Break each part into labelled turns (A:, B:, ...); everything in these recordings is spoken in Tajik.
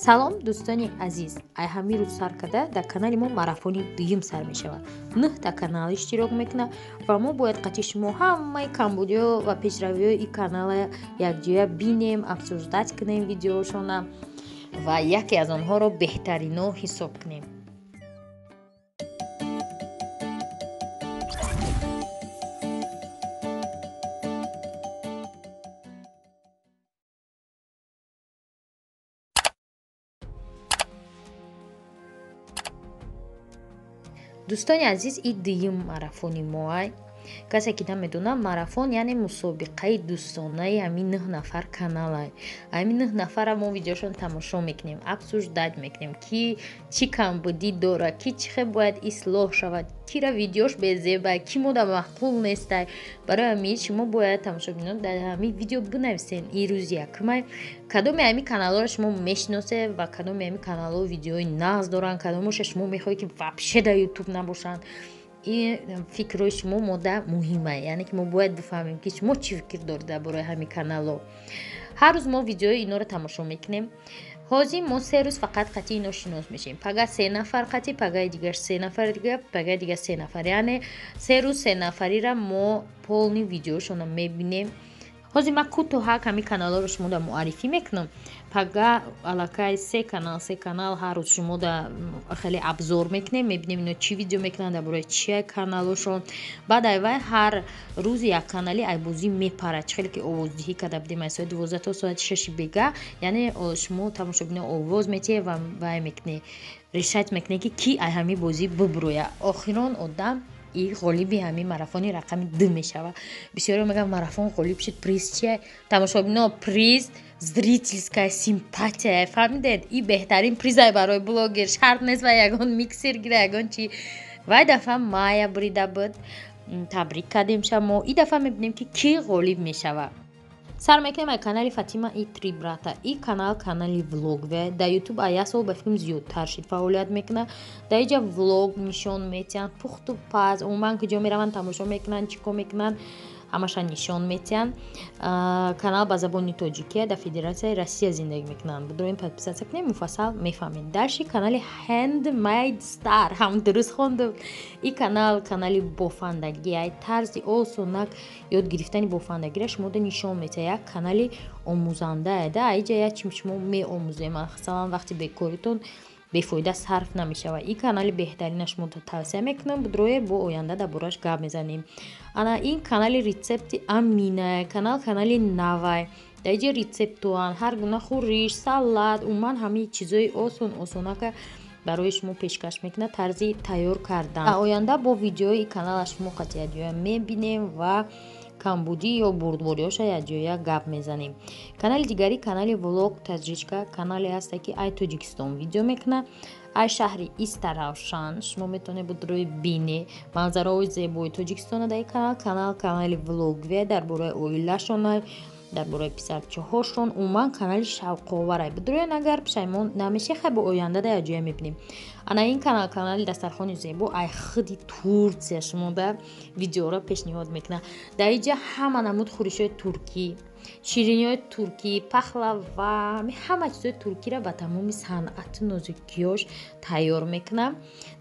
A: Салом, дӯстони азиз. Ай ҳамин рӯз сар карда дар канали мо марафони дуюм сар мешавад. Нӯҳта канал иштирок мекунад ва мо бояд қатъи шумо ҳамаи камбудиҳо ва пешравиҳои ин канала якҷоя бинем, обсуждать кунем видеошона ва яке аз онҳоро беҳтарино ҳисоб кунем. Дӯстони азиз, ин дуюм марафони моай. Касе ки намедонад, марафон яъне мусобиқаи дӯстонаи ҳамин нӯҳ нафар каналай. Ҳамин нӯҳ нафара мо видеошон тамошо мекунем, обсуждать мекунем, ки чӣ камбудӣ дорад, ки чӣ хел бояд ислоҳ шавад, кира видеош безебай, ки мода маъқул нестай. Барои ҳамин шумо бояд, тамошобинон, дар ҳамин видео бинависен, ин рӯзи якумай кадоме ҳамин каналҳоро шумо мешиносед ва кадоме ҳамин каналҳо видеои нағз доранд, кадомоша шумо мехоҳед, ки вообще дар ютуб набошанд. Ин фикрҳои шумо мода муҳима, яъне ки мо бояд бифаҳмем, ки шумо чӣ фикр доред дар бораи ҳамин каналҳо. Ҳар рӯз мо видеои инҳоро тамошо мекунем. Ҳозир мо 3 рӯз фақат қатъи ино шинос мешавем. Пага се нафар қатъи, пагаи дигар се нафари дигар, пагаи дигар се нафар, яъне 3 рӯз се нафарира мо полный видеошонро мебинем. Ҳозир ман кӯтоҳак ҳамин каналҳоро шумода муаррифӣ мекунам. Пага аллакай се канал, се канал ҳар рӯз шумода хеле обзор мекунем, мебинем, ино чӣ видео мекунанд, дар бораи чия каналҳошон. Баъд айвай ҳар рӯзи як канали айбозӣ мепарад. Чӣ хеле ки овоздиҳӣ карда будем, аз соати 12 то соати 6 бега, яъне шумо, тамошобино, овоз метиҳед ва вай мекунед, решать мекунед, ки ки ай ҳамин бозӣ бубурӯяд. Охирон одам и ғолиби ҳамин марафони рақами ду мешавад. Бисёриҳо мегӯянд, марафон ғолиб шуд, приз чия? Тамошобино, приз зрительская симпатия, фаҳмидед? И беҳтарин призай барои блогер. Шарт нест ва ягон миксер гира, ягон чи. Вай дафъа Майя бурида буд, табрик кардем шамо. И дафъа мебинем, ки кӣ ғолиб мешавад. Сар мекунем ай канали Фатима и три брата. И канал канали влоговый. Дар ютуб а як сол ба филм зиёдтар шид фаъолият мекунад. Дар иҷа влог нишон метиҳанд, пухту паз, умуман куҷо мераванд, тамошо мекунанд, чӣ кор мекунанд, ҳамаша нишон метиҳанд. Канал ба забони тоҷикия, дар Федератсияи Россия зиндагӣ мекунанд. Будроем, подписаться кунем, муфассал мефаҳмед. Дальше канали Handmade Star, ҳам дуруст хондум. И канал канали бофандагӣ, ай тарзи осонак ёд гирифтани бофандагиро шумода нишон метиҳад. Як канали омӯзандае да, иҷа як чим шумо меомӯзем, масалан, вақти бекоритон бефоида сарф намешавад. Ин канали беҳтарина шумо тавсия мекунам, будрое, бо оянда дар борааш гап мезанем. Ана ин канали Рецепти Амина, канал канали навай. Дар иҷа рецептуан, ҳар гуна хӯриш, салат, умуман ҳамаи чизои осон осонака барои шумо пешкаш мекунад, тарзи тайёр кардан. Оянда бо видеои канала шумо қатъи якҷоя мебинем ва камбудӣ ё бурдбориҳоша якҷоя гап мезанем. Канали дигарӣ канали Влог Таҷичка, канале ҳаста, ки ай Тоҷикистон видео мекунад, ай шаҳри Истаравшан. Шумо метавонед будрӯи бине манзараҳои зебои Тоҷикистона дар ин канал. Канал канали влоговый, дар бораи оилашона, дар бораи писарчаҳошон, умуман канали шавқоварай. Бидроен, агар пушаймон намешед, хай, бо оянда дар якҷоя мебинем. Ана ин канал канали Дастархони зебо, ай худи Турсия шумода видеоро пешниҳод мекунад. Дар иҷа ҳама намуд хӯришҳои туркӣ, шириниҳои туркӣ, пахлава, ҳама чизҳои туркиро ба тамоми санъату нозукиёш тайёр мекунам.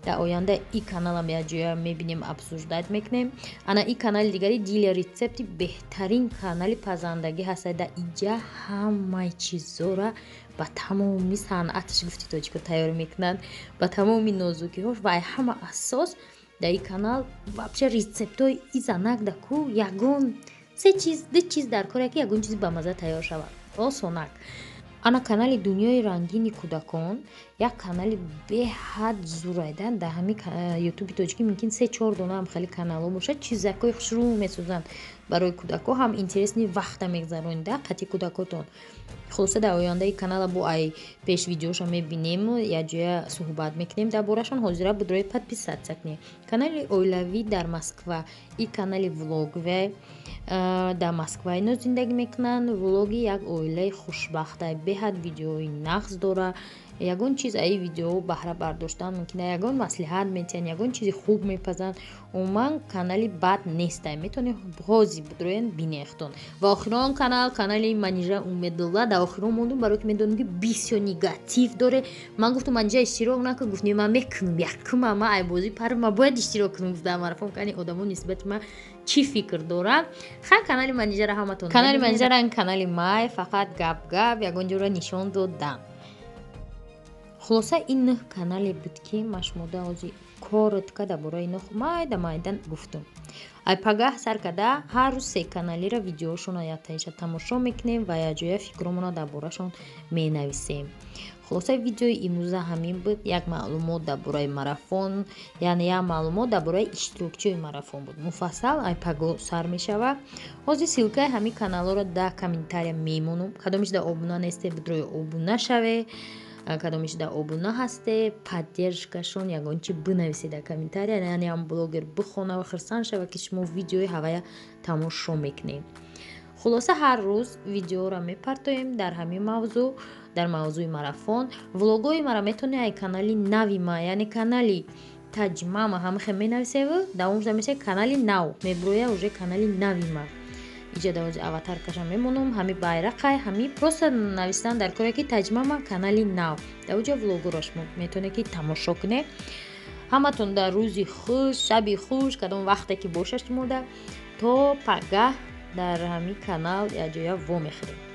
A: Дар оянда и каналам якҷоя мебинем, обсуждать мекунем. Ана и канали дигари Диля Рецепти, беҳтарин канали пазандагӣ ҳастад. Дар иҷа ҳамаи чизҳоро ба тамоми санъаташ, гуфти тоҷико, тайёр мекунанд, ба тамоми нозукиҳош. Ва ҳама асос, дар ин канал вообще рецептҳои и занак да ку ягон се чиз, ду чиз дар коре, ки ягон чизи бамаза тайёр шавад, осонак. Ана канали Дунёи рангини кӯдакон, як канали беҳад зурайда. Дар ҳамин ютуби тоҷикӣ мумкин се чор донаам хеле каналҳо бошад. Чизакҳои хушрӯ месозанд барои кӯдакҳо, ҳам интересный вақта мегзаронида қатъи кӯдакотон. Хулоса, дар ояндаи канала бо ай пеш видеошо мебинему якҷоя суҳбат мекунем дар борашон. Ҳозира будрои подписаться кунем. Канали Оилавӣ дар Москва, и канали влоговый, дар Москва ино зиндагӣ мекунанд. Влоги як оилаи хушбахта, беҳад видеои нағз дора. Ягон чиз аи видео баҳра бардоштан мумкина, ягон маслиҳат метиҳанд, ягон чизи хуб мепазанд. Умуман, канали бад нестай, метавонед ҳозир бидроен, бинехтон. Ва охирон канал, канали Манижа Умедулла. Дар охирон мондум, барое ки медонам, ки бисёр негатив доре. Ман гуфтам: «Манижа, иштирок накун». Гуфт: «Не, ман мекунам, якума ма айбозӣ парм, ма бояд иштирок кунам». Гуфт: «Дар марафон кани одамо нисбати ма чӣ фикр доранд?» Ха, канали Манижара ҳаматон, канали Манижара канали май, фақат гап гап, ягон ҷоро нишон додан. Хулоса, ин нӯҳ канале буд, ки ман шумода ҳозир коротко дар бораи ино майда майда гуфтум. Ай пагаҳ сар карда, ҳар рӯз се каналиро видеошонро яктаиша тамошо мекунем ва якҷоя фикромонро дар борашон менависем. Хулоса, видеои имрӯза ҳамин буд. Як маълумот дар бораи марафон, яъне як маълумот дар бораи иштирокчиёи марафон буд. Муфассал ай паго сар мешавад. Ҳозир ссылкаи ҳамин каналҳоро дар комментария мемонам. Кадомиш дар обуна несте, бидрои обуна шаве. Кадомиш дар обуна ҳасте, поддержкашон ягон чи бинависед дар комментария, яъне ҳам блогер бихона ва хурсанд шава, ки шумо видеои ҳавая тамошо мекунед. Хулоса, ҳар рӯз видеоро мепартоем дар ҳамин мавзӯъ, дар мавзӯи марафон. Влогҳои мара метавонед ай канали нави ма, яъне канали Таҷмама, ҳамахе менависеву давом шуда мешавад, канали нав меброя, уже канали нави ма. Иҷа давози аватаркаша мемонам, ҳами байрақай, ҳами просто навистан дар коре, ки Таҷмама канали нав. Дар уҷа влогҳоро шумо метавонед, ки тамошо кунед. Ҳаматон дар рӯзи хуш, шаби хуш, кадом вақте ки боша шумода. То пагаҳ дар ҳамин канал якҷоя вомехӯрем.